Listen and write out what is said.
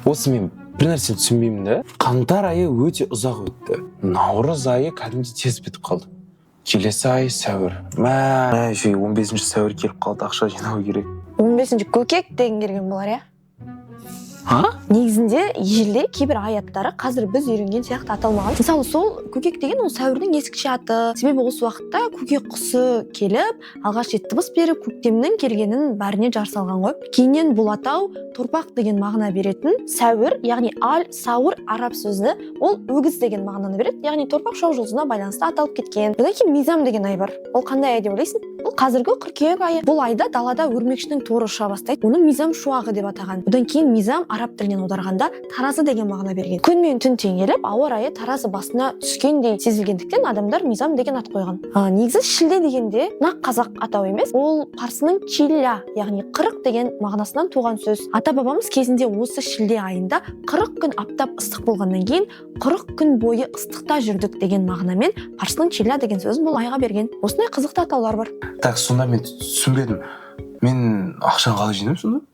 Осы мен бір нәрсені түсінбеймін да. Қаңтар айы өте ұзақ өтті, наурыз айы кәдімгідей тез бітіп қалды. Келесі ай сәуір. Мә, еще 15 сәуір келіп қалды, ақша жинау керек. 15-ші көкек деген келген болар, иә? А? Негізінде ежелде кейбір ай аттары қазір біз үйренген сияқты аталмаған. Мысалы, сол көкек деген ол сәуірдің ескіше аты. Себебі осы уақытта көкек құсы келіп, алғаш рет дыбыс беріп, көктемнің келгенін бәріне жар салған ғой. Кейіннен бұл атау торпақ деген мағына беретін сәуір, яғни аль сауыр араб сөзі, ол өгіз деген мағынаны береді, яғни торпақ шоқ жұлдызына байланысты аталып кеткен. Одан кейін мизам деген ай бар. Ол қандай ай деп ойлайсың? Бұл қазіргі қыркүйек айы. Бұл айда далада өрмекшінің торы ұша бастайды, оны мизам шуағы деп атаған. Одан кейін мизам араб тілінен аударғанда таразы деген мағына берген. Күн мен түн теңеліп, ауа райы таразы басына түскендей сезілгендіктен, адамдар мизам деген ат қойған. Негізі шілде дегенде нақ қазақ атауы емес, ол парсының чилля, яғни 40 деген мағынасынан туған сөз. Ата бабамыз кезінде осы шілде айында 40 күн аптап ыстық болғаннан кейін, 40 күн бойы ыстықта жүрдік деген мағынамен парсының чилля деген сөзін бұл айға берген. Осындай қызықты атаулар бар. Так, сонда мен түсінбедім, мен ақшаны қалай жинаймын сонда?